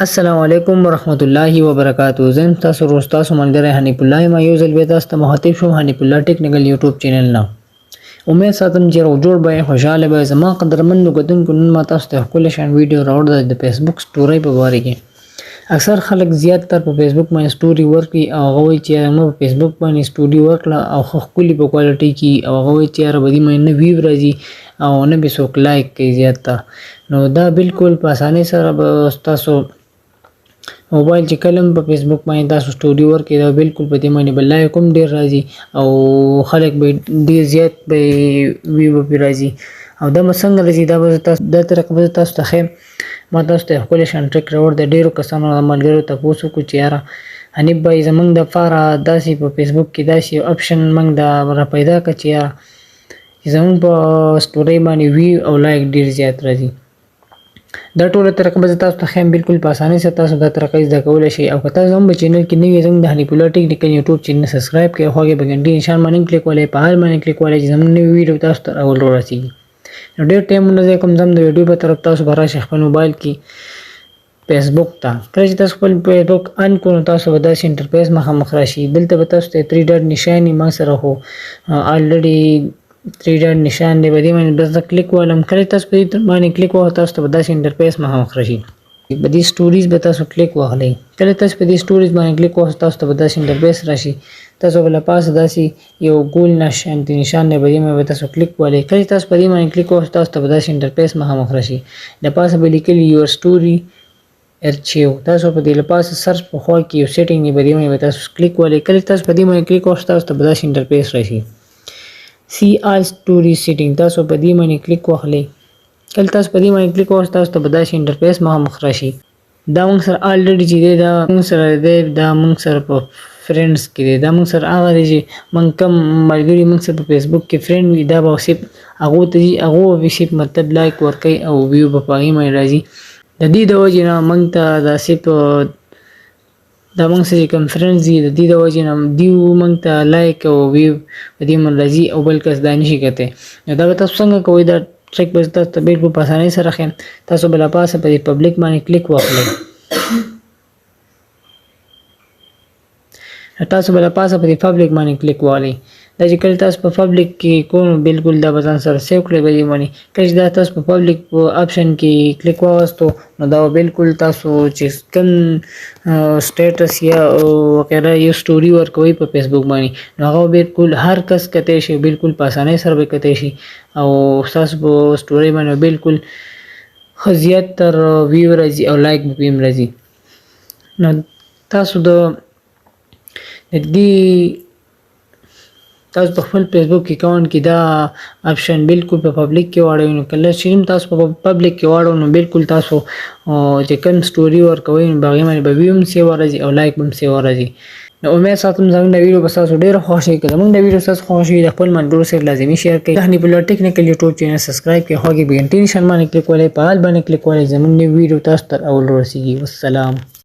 السلام علیکم ورحمت الله وبرکاتو. زه یم ستاسو ورور، ستاسو ملګری حنیف الله یم. یو ځل بیا تاسو ته مخاطب شوم حنیف الله ټیکنیکل یوټیوب چینل نه. امید ساتم چې روغ جوړ به یې، خوشحاله به یې. زما قدرمندو کتونکو، نن ما تاسو ته ښکلی شان ویډیو راوړله د فیسبوک سټورۍ په باره کې. اکثر خلک زیات تر په فیسبوک باندې سټوري ورکړي او هغه وایي چې یاره ما په فیسبوک باندې سټوري ورکړه او ښه ښکلي په کوالټي کې، او هغه وایي چې یاره په دې باندې نه ویو راځي او نه به څوک لایک کوي زیات تر. نو دا بالکل په اسانۍ سره به ستاسو موبایل چې کله هم په فیسبوک باندې تاسو سټوري ورکړئ، دا بالکل په دې باندې به لایک هم ډېر راځي او خلک به ډېر زیات به ویو به پرې راځي. او دا به څنګه راځي، دا به تاسو دا طریقه به تاسو ته ښیم. ما تاسو ته ښکلی شان ټریک راوړ دی. ډېرو کسانو ملګرو تپوس وکړو چې یاره حنیف بھائی، زمونږ دپاره داسې په فیسبوک کې داسې یو اپشن موږ دا را پیدا کړه چې یاره چې زمونږ په سټورۍ باندې ویو او لایک ډېر زیات راځي. دا ټوله طریقه به زه تاسو ته ښیم، بالکل په اسانۍ سره تاسو دا طریقه زده کولی شئ. او که تاسو هم په چینل کې نوي، زموږ د حنیف الله ټیکنیکل یوټیوب چینل سبسکرایب کړئ، خوا کې په ګنټې نشان باندې هم کلیک ولئ، په هر باندې کلیک ولئ چې زموږ نوې ویډیو تاسو ته اول ورسیږي. نو ډېر ټایم نه ضایع کوم، ځم د ویډیو په طرف. تاسو به راشئ خپل موبایل کې فیسبوک ته. کله چې تاسو خپل فیسبوک ان کړو، نو تاسو به داسې انټرفیس مخامخ راشي. دلته به تاسو ته 3 ډاټ نشان وي. ما سره خو الریډي 3 ډاټ نشان دی، په دې باندې بس زه کلیک والم. کله چې تاسو په دې باندې کلیک وهئ، تاسو ته به داسې انټرفیس مخامخ راشي. په دې سټوریز به تاسو کلیک واخلئ. کله تاسو په دې سټوریز باندې کلیک وهئ، تاسو ته به داسې انټرفیس راشي. تاسو به له پاسه داسې یو ګول نشان نشان دی، په دې باندې به تاسو کلیک والئ. کله چې تاسو په دې باندې کلیک وهئ، تاسو ته به داسې انټرفیس مخامخ راشي. له پاسه به لیکلي یور سټوري ارچیو. تاسو په دې له پاسه سرچ په خوا کې یو سیټینګ دی، په دې باندې به تاسو کلیک والئ. کله چې تاسو په دې باندې کلیک وهئ، تاسو ته به داسې انټرفیس راشي، سی آل سټوري سیټینګ. تاسو په دې باندې کلیک واخلئ. کله تاسو په دې باندې کلیک وهئ، تاسو ته به داسې انټرفیس مخامخ راشي. دا موږ سره الریډي چې دی، دا موږ سره دی، دا موږ سره په فرندز کې دی، دا موږ سره هغه دی چې موږ کم ملګري موږ سره په فیسبوک کې فرند وي، دا به صرف هغو ته ځي، هغو به صرف مطلب لایک ورکوي او ویو به په هغې باندې راځي. د دې د وجې نه موږ ته دا صرف دا موږ سره چې کوم فرندز دي، د دې د وجې نه دیو موږ ته لایک او ویو په دې باندې راځي او بل کس دا نشي کتی. نو دا به تاسو څنګه کوئ؟ دا ټریک به تاسو ته بالکل په اسانۍ سره ښیم. تاسو به له پاسه په دې پبلک باندې کلیک واخلئ. تاسو به له پاسه په دې پبلک باندې کلیک والی. دا چې کله تاسو په پبلک کې کوم، بالکل دا به ځان سره سیو کړئ په دې باندې. کله چې دا تاسو په پبلک په اپشن کې کلیک واغستو، نو دا بالکل تاسو چې کوم سټیټس یا وغیره یو سټوري ورکوئ په فیسبوک باندې، نو هغه بالکل هر کس کتی شي، بالکل په اسانۍ سره به کتی شي او ستاسو په سټوري باندې بالکل ښه زیات تر ویو راځي او لایک به پرې هم راځي. نو تاسو د دې تاسو په خپل فیسبوک اکاونټ کې دا اپشن بالکل په پبلک کې واړوئ. نو کله چې هم تاسو په پبلک کې واړوئ، نو بالکل تاسو چې کوم سټوري ورکوئ، نو په هغې باندې به ویو هم سیوا راځي او لایک به هم سیوا راځي. نو امید ساتم زموږ د ویډیو به تاسو ډېره خوښ شي. که زموږ د ویډیو تاسو خوښ شي، د خپل ملګرو سره لازمي شیر کړئ. د حنیف الله ټیکنیکل یوټیوب چینل سبسکرایب کړئ، خوا کې په ګنټې نشان باندې کلیک ولئ، په آل باندې کلیک ولئ، زموږ نوې ویډیو تاسو ته اول ورسیږي. والسلام.